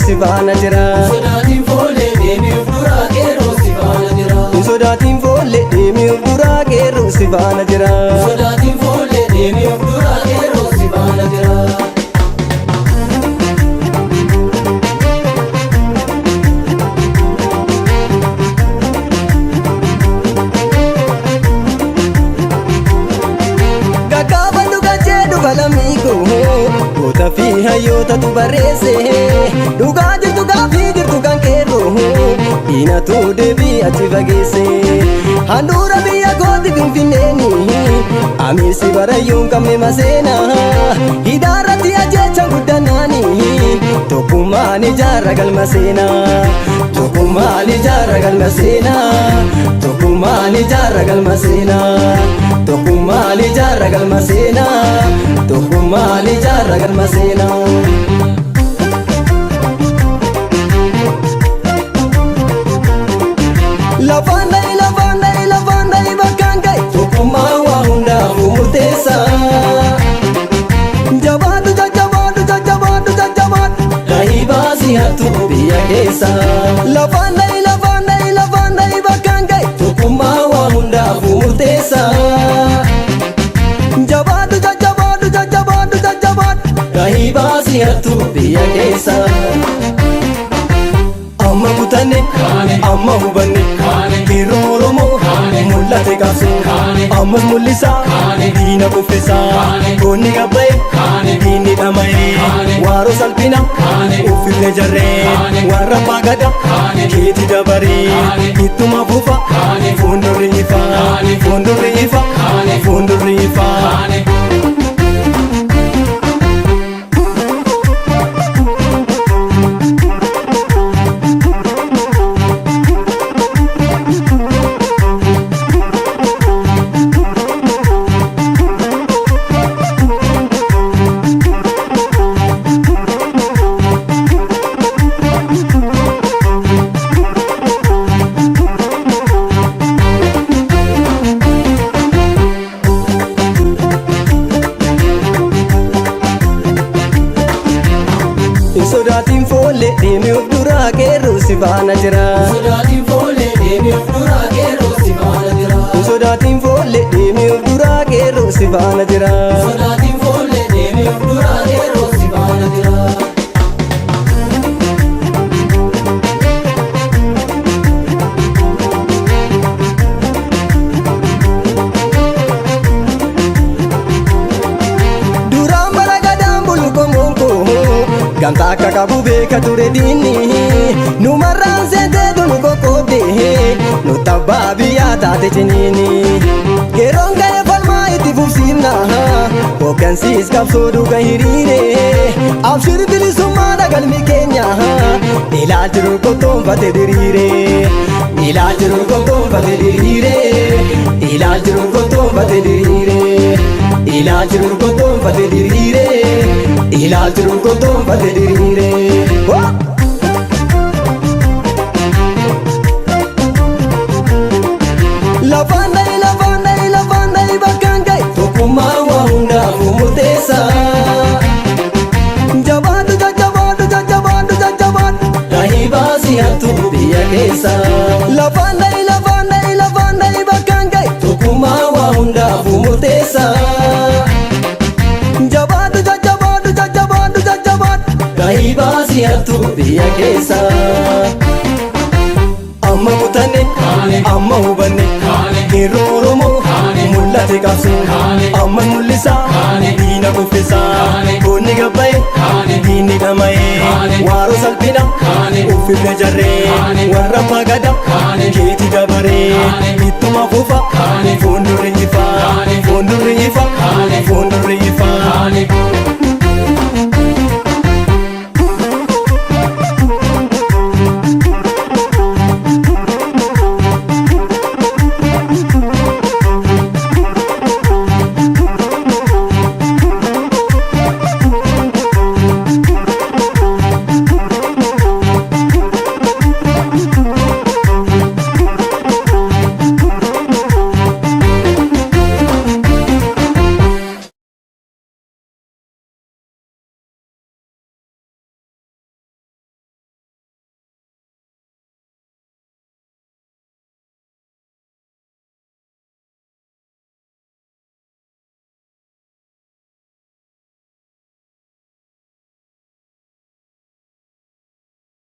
si faana jira. Sodaatiin foollee deemiif duraa qeerroo si faana jira. Sodaatiin foollee deemiif duraa qeerroo si faana jira. Sodaatiin foollee deemiif duraa qeerroo si faana jira. Gaggaaba dhugaa jedhu falamiiko goota fi hayyootatu barreesse dhugaa jirtu gaaffii jirtu kan qeerroo diinatu deebii achi fageesse handhuura biyya kooti finfinneeni amiirsi barayyuu hin qabne maseena hidhaarratti ajjeechaan guddanaani tokkummaan ijaarra galma seenaa tokkummaan ijaarra galma seenaa tokkummaan ijaarra galma seenaa tokkummaan ijaarra galma seenaa tokkummaan ijaarra galma seenaa. Lafaan dhahi lafaan dhahi lafaan dhahi bakkaan gahi tokkummaa waa hundaafuu murteessa. Jabaadhu jajjabaadhu jajjabaadhu jajjabaadhu dhahii baasii hattuu biyya keessa. Lafaan dhahi lafaan dhahi lafaan dhahi bakkaan gahi tokkummaa waa hundaafuu murteessa. Jabaadhu jajjabaadhu jajjabaadhu jajjabaadhu dhahii baasii hattuu biyya keessa. Amma kutanne amma hubanne qeerroo Oromoo mul'ate qabsoo ammas mul'isa diina kuffisa goonni gabba'e diinni dhama'e waaroo salphina uffifne jarree warra abbaa gada keeti dabaree ittuma fufa fuuldurri ifa fuuldurri ifa fuuldurri ifa. Sodaatiin foollee deemee of duraa qeerroo si faana jira. Sodaatiin foollee deemiif duraa qeerroo si faana jira. Sodaatiin foollee deemee of duraa qeerroo si faana jira. Sodaatiin foollee deemiif duraa qeerroo si faana jira. Duraan bara gadaan bulu qomoon koo gamtaa akka qabu beeka ture diinni numarraan seentee dunu qoqqoodde nu tabbaa biyyaa taate ciniini. Qeerroon ga'ee falmaa itti fufsiifna hooggansiis qabsoo dhuga hiriire abshir bilisummaa dhagalmi keenya ilaalchiru kottoonfate diriire ilaalchiru kottoonfate diriire ilaalchiru kottoonfate diriire ilaalchiru kottoonfate diriire ilaalchiru kottoonfate diriire. Oh! Lafaan dhahi lafaan dhahi lafaan dhahi bakkaan gahi tokkummaa waa hundaafuu murteessa. Jabaadhu jajjabaadhu jajjabaadhu jajjabaadhu dhahii baasii hattuu biyya keessa. Lafaan dhahi lafaan dhahi lafaan dhahi bakkaan gahi tokkummaa waa hundaafuu murteessa. Jabaadhu jajjabaadhu jajjabaadhu jajjabaadhu dhahii baasii hattuu biyya keessa. Amma kutanne amma hubanne qeerroo Oromoo mul'ate qabsoo amma mul'isa diina kuffisa goonni gabba'e diinni dhama'e waaroo salphina uffifne jarree warra abbaa gada keeti dabaree ittuma fufa